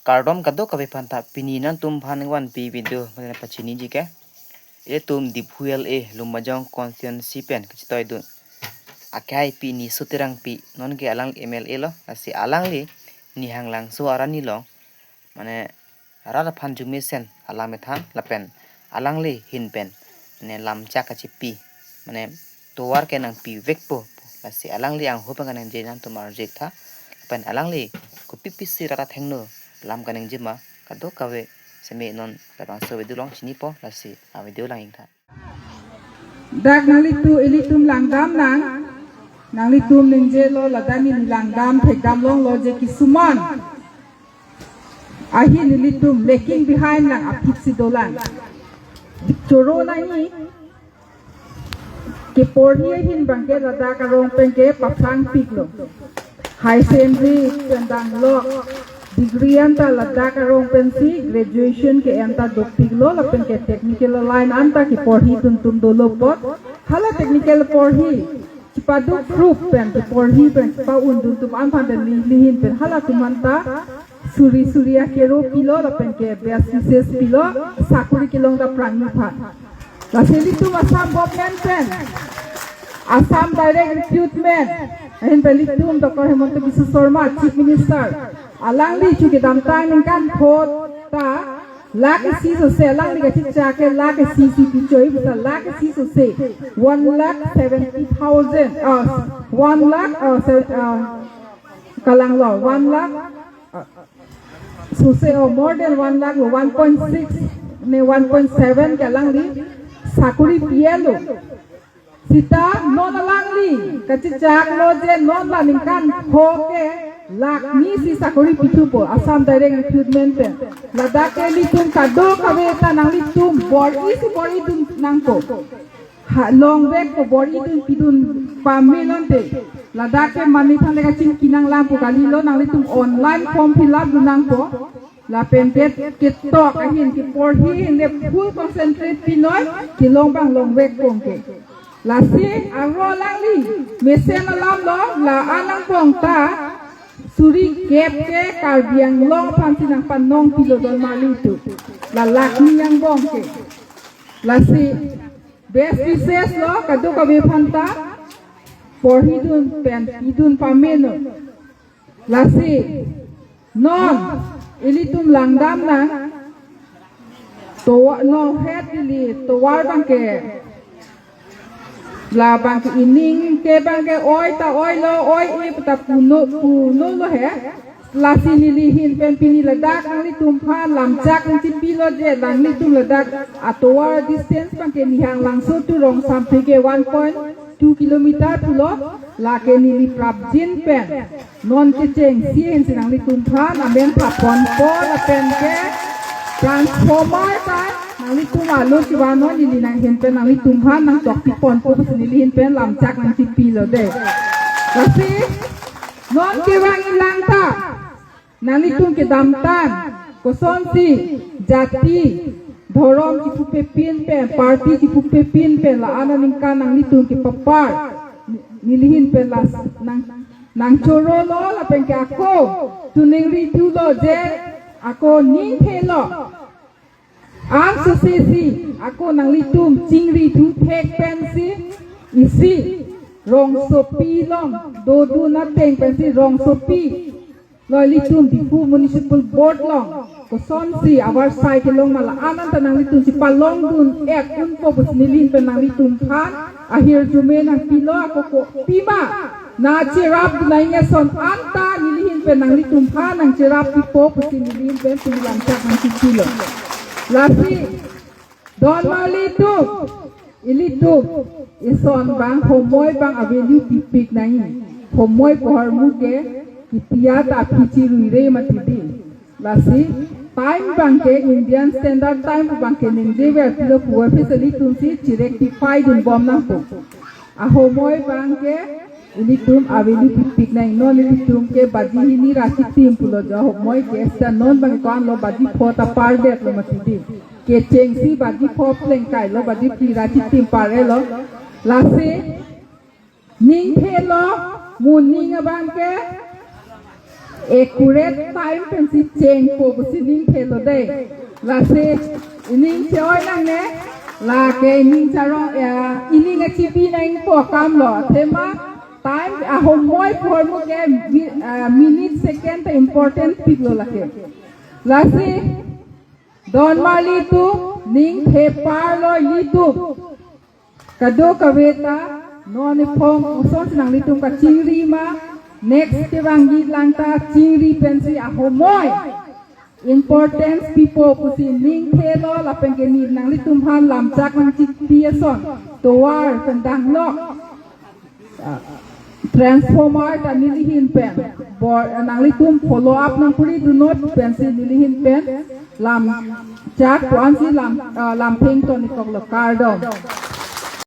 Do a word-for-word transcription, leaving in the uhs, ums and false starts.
Kardom kadokave aphanta, pini nangtumphan nangvanpi video mane pachiniji ke. Ilitum Diphu L A Lumbajong constituency pen kachitoidun akhai pini Sutirangpi, nonke alang M L A lo, lasi alangli Nihanglangso arni along mane rat aphan arjumesen alam methang lapen alangli ahin pen mane lamchak kachipi, mane tovar ke nangpivekpo, lasi alangli angho pen kaningje nangtum arju-ik tha, lapen alangli kopi pisi rat athengno lam kaningje ma, kadokave seme non labangso video along chinipo, lasi avideo lang-ik tha. Dak nanglitum, ilitum langdam nang, nanglitum ningjelo, ladak neli langdam thekdam longlo je kisuman ahin ilitum lagging behind lang, aphi si dolang. Choro nangji, keporhi ahin abangke ladak arong penke paphrangpiklo. Higher secondary pen danglok, degree anta ladak arong pensi graduation ke-en ta dopiklo, lapenke technical line anta keporhidun atum dolo apot, hala technical porhi chipadukrup pen keporhi pen chipa-undun atum aphan ta neli ahin pen halatum anta suri suri akero pilo, lapenke best wishes pilo, sakori kelong ta prangni aphan. Lasi ilitum Assam government pen, Assam Direct Recruitment ahin pen ilitum Doctor Himanta Biswa Sarma, Chief Minister, alangli chu kedamtang ningkan pho ta lakh isi sose, alangli kachechak ke lakh isi si pichoi, bisa lakh isi sose, one lakh seventy thousand, uh, one lakh, uh, se- uh, kalanglo, one lakh, uh, sose, oh, more than one lakh, one point six ne one point seven ke alangli sakori pilo. Seta non alangli kachechaklo je non la ningkan pho ke lakh ni si sakori pithupo, Assam Direct Recruitment pen. Ladak ke ilitum kadokave ta nanglitum bor-i si bor-idun nangpo. Ha, longvekpo, bor-idun pidun pame nangte. Ladak ke mane aphan le kachingki nanglang pu kalilo, nanglitum online form fill up dun nangpo. Lapen ke ketok ahin keporhi ahin le full concentrate pinoi, kelong abang longvekpo ke. Lasi aro alangli mesen alamlo, la-an angbong ta suri kep ke Karbi Anglong aphansi nangpanong pilo don mali tu. La lakh ni angbong ke. Lasi best wishes lo kadokave aphanta, porhidun pen idun pameno. Lasi non ilitum langdam nang, tovar, no het ili tovar abangke, la abangke ining ke abangke oi ta oilo, oi-e ta puno, puno lo he. Lasi neli ahin pen pini ladak nanglitum aphan lamchak nangchipilo je, nanglitum ladak atovar distance abangke Nihanglangso to Rongsampri ke one point two kilometer pulo, lake neli prapjin pen non kechengsi ahin si nanglitum aphan amen phaponpo, lapen ke transformer ta nanglitum alo chivan non, neli nang ahin pen nanglitum aphan nangtokpiponpo pusi neli ahin pen lamchak nangchipilo de. Lasi non kevang-i lang ta, nanglitum kedamtang kosonsi jati, dhorom kipupepin pen, party kipupepin pen la-an aningkan nanglitum kepapar, neli ahin pen las nang nangchorolo, lapen ke ako tuningri thulo je ako ningthelo. Ansose si ako nanglitum chingri thu thek pensi isi rongsopi along dodun ateng pensi rongsopi lo, ilitum Diphu Municipal Board along kosonsi avarsai kelong ma la-an anta nanglitum si palongdun-et unpo pusi neli ahin pen nanglitum aphan ahirjume nangpilo, ako kopima nangcherapdun nangji ason anta neli ahin pen nanglitum aphan nangcherappipo pusi neli ahin pen pini lamchak nangchipilo. Lasi don mali tu, ilitum ison abang homoi abang avalue pipik nangji. Homoi pu ahormu ke kipiya ta aphi chiruire mati di. Lasi time abangke Indian Standard Time abangke ningjever pilo puvoiphit si ilitum si chirectify dunbom nangpo. Ahomoi abangke ilitum avalue pipik nangji. Non ilitum ke baji hini ra chitim pulo jo ahomoi ke, seta non abang ko-anlo baji pho ta pardetlo mati di. Kechengsi baji pho plengkai lo, baji phli ra chitim par-etlo. Lasi ningthelo, moning abangke Accurate time pensi chengpo pusi ning thelo dei. Lasi ining che-oi nangne, lake ining charong, ya, ining achibi nangpo akamlo. Athema time ahomoi pu ahormu ke mi-, ah, minute second ta important piklo lake. Lasi don marli tu ning thepar lo ilitum. Kadokave ta non iphong osonsi nanglitum kachingri ma, next kevangji lang ta chingri pensi ahomoi importance pipo pusi ning thelo lapen ke ni nanglitum aphan lamchak nangchipi ason tovar pen danglok, ah, transformer ta nelihin pen bor, ah, nanglitum follow up nangkuri dunot pensi nelihin pen lamchak pu-ansi lam, ah, lamtheng ton-ik koklo, kardom.